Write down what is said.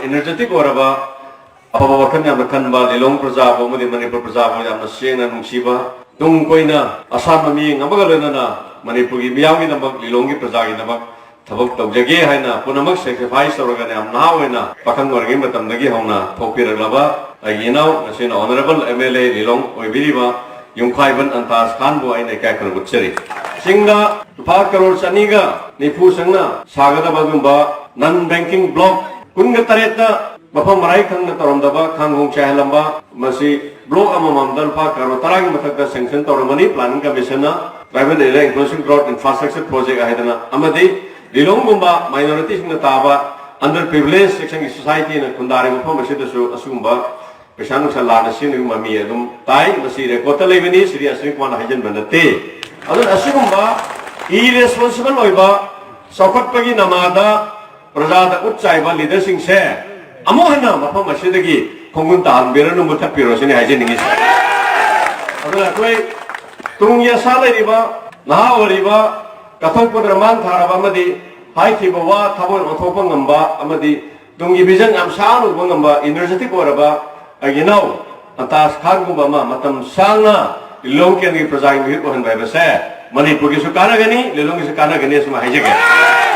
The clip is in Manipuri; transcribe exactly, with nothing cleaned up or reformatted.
ꯏꯅꯔꯖꯦꯇꯤꯛ ꯑꯣꯏꯔꯕ, ꯑꯐꯕ ꯋꯥꯈꯜ ꯌꯥꯝꯅ ꯈꯟꯕ, ꯂꯤꯂꯣꯡ ꯄ꯭ꯔꯖꯥꯕꯨ ꯑꯃꯗꯤ ꯃꯅꯤꯄꯨꯔ ꯄ꯭ꯔꯖꯥꯕꯨ ꯌꯥꯝꯅ ꯁꯦꯡꯅ ꯅꯨꯡꯁꯤꯕ, ꯇꯨꯡ ꯀꯣꯏꯅ ꯑꯁꯥꯟꯕ ꯃꯤꯠꯌꯦꯡ ꯑꯃꯒ ꯂꯣꯏꯅꯅ ꯃꯅꯤꯄꯨꯔꯒꯤ ꯃꯤꯌꯥꯝꯒꯤꯗꯃꯛ, ꯂꯤꯂꯣꯡꯒꯤ ꯄ꯭ꯔꯖꯥꯒꯤꯗꯃꯛ ꯊꯕꯛ ꯇꯧꯖꯒꯦ ꯍꯥꯏꯅ ꯄꯨꯝꯅꯃꯛ ꯁꯦꯀ꯭ꯔꯤꯐꯥꯏꯁ ꯇꯧꯔꯒꯅꯦ, ꯌꯥꯝ ꯅꯍꯥ ꯑꯣꯏꯅ ꯄꯥꯈꯪ ꯑꯣꯏꯔꯤꯉꯩ ꯃꯇꯝꯗꯒꯤ ꯍꯧꯅ ꯊꯣꯛꯄꯤꯔꯛꯂꯕ ꯑꯩꯒꯤ ꯏꯅꯥꯎ, ꯉꯁꯤꯅ ꯑꯣꯅꯔꯦꯕꯜ ꯑꯦꯝ ꯑꯦꯜ ꯑꯦ ꯂꯤꯂꯣꯡ ꯑꯣꯏꯕꯤꯔꯤꯕ ꯌꯨꯝꯈꯥꯏꯕꯟ ꯑꯟꯇꯥꯖ ꯈꯥꯟꯕꯨ ꯑꯩꯅ ꯏꯀꯥꯏ ꯈꯨꯝꯅꯕ ꯎꯠꯆꯔꯤ꯫ ꯆꯤꯡꯗ ꯂꯨꯄꯥ ꯀꯔꯣꯔ ꯆꯅꯤꯒ ꯅꯤꯐꯨ ꯆꯪꯅ ꯁꯥꯒꯗꯕ ꯑꯗꯨꯒꯨꯝꯕ ꯅꯟ ꯕꯦꯡꯀꯤꯡ ꯕ꯭ꯂꯣꯛ ꯀꯨꯟꯒ ꯇꯔꯦꯠꯇ ꯃꯐꯝ ꯃꯔꯥꯡ ꯈꯪꯅ ꯇꯧꯔꯝꯗꯕ ꯈꯥꯡꯍꯣꯡ ꯆꯥꯏꯍꯜꯂꯝꯕ, ꯃꯁꯤ ꯕ꯭ꯂꯣꯛ ꯑꯃꯃꯝꯗ ꯂꯨꯄꯥ ꯀꯔꯣꯔ ꯇꯔꯥꯒꯤ ꯃꯊꯛꯇ ꯁꯦꯡꯁꯟ ꯇꯧꯔꯝꯃꯅꯤ꯫ ꯄ꯭ꯂꯥꯅꯤꯡ ꯀꯃꯤꯁꯟꯅ Tribal Area Inclusive Growth Infrastructure Project ꯍꯥꯏꯗꯅ, ꯑꯃꯗꯤ ꯂꯤꯂꯣꯡꯒꯨꯝꯕ ꯃꯥꯏꯅꯣꯔꯤꯇꯤꯁꯤꯡꯅ ꯇꯥꯕ ꯑꯟꯗꯔ ꯄ꯭ꯔꯤꯚꯤꯂꯦꯖ ꯁꯦꯛꯁꯟꯒꯤ ꯁꯣꯁꯥꯏꯇꯤꯅ ꯈꯨꯟꯗꯥꯔꯤꯕ ꯃꯐꯝ ꯑꯁꯤꯗꯁꯨ ꯑꯁꯤꯒꯨꯝꯕ ꯄꯩꯁꯥ ꯅꯨꯡꯁꯥ ꯂꯥꯟꯅ ꯁꯤꯖꯤꯟꯅꯕꯒꯤ ꯃꯃꯤ ꯑꯗꯨꯝ ꯇꯥꯏ꯫ ꯃꯁꯤ ꯔꯦꯀꯣꯔꯗꯇ ꯂꯩꯕꯅꯤ, ꯁꯤꯗꯤ ꯑꯁꯤꯅ ꯀꯣꯟꯅ ꯍꯥꯏꯖꯤꯟꯕ ꯅꯠꯇꯦ꯫ ꯑꯗꯨꯅ ꯑꯁꯤꯒꯨꯝꯕ ꯏꯔꯦꯁꯄꯣꯟꯁꯤꯕꯜ ꯑꯣꯏꯕ ꯆꯥꯎꯈꯠꯄꯒꯤ ꯅꯃꯥꯗ ꯄ꯭ꯔꯖꯥꯗ ꯎꯠ ꯆꯥꯏꯕ ꯂꯤꯗꯔꯁꯤꯡꯁꯦ ꯑꯃꯨꯛ ꯍꯟꯅ ꯃꯐꯝ ꯑꯁꯤꯗꯒꯤ ꯈꯣꯡꯒꯨꯟ ꯇꯥꯍꯟꯕꯤꯔꯅꯨ, ꯃꯨꯊꯠꯄꯤꯔꯣ ꯁꯤꯅꯤ ꯍꯥꯏꯖꯅꯤꯡꯉꯤꯁꯦ꯫ ꯑꯗꯨꯅ ꯑꯩꯈꯣꯏ ꯇꯨꯡꯒꯤ ꯑꯁꯥ ꯂꯩꯔꯤꯕ, ꯅꯍꯥ ꯑꯣꯏꯔꯤꯕ, ꯀꯠꯊꯣꯛꯄꯗ ꯃꯥꯡ ꯊꯥꯔꯕ ꯑꯃꯗꯤ ꯍꯥꯏꯈꯤꯕ ꯋꯥ ꯊꯃꯣꯏ ꯑꯣꯟꯊꯣꯛꯄ ꯉꯝꯕ ꯑꯃꯗꯤ ꯇꯨꯡꯒꯤ ꯚꯤꯖꯟ ꯌꯥꯝ ꯁꯥꯡꯅ ꯎꯕ ꯉꯝꯕ, ꯏꯅꯔꯖꯦꯇꯤꯛ ꯑꯣꯏꯔꯕ ꯑꯩꯒꯤ ꯏꯅꯥꯎ ꯑꯟꯇꯥꯖ ꯈꯥꯟꯒꯨꯝꯕ ꯑꯃ ꯃꯇꯝ ꯁꯥꯡꯅ ꯂꯤꯂꯣꯡ ꯀꯦꯟꯗ꯭ꯔꯒꯤ ꯄ꯭ꯔꯖꯥꯒꯤ ꯃꯤꯍꯨꯠ ꯑꯣꯏꯍꯟꯕ ꯍꯥꯏꯕꯁꯦ ꯃꯅꯤꯄꯨꯔꯒꯤꯁꯨ ꯀꯥꯟꯅꯒꯅꯤ, ꯂꯤꯂꯣꯡꯒꯤꯁꯨ ꯀꯥꯟꯅꯒꯅꯤ, ꯑꯁꯨꯝ ꯍꯥꯏꯖꯒꯦ꯫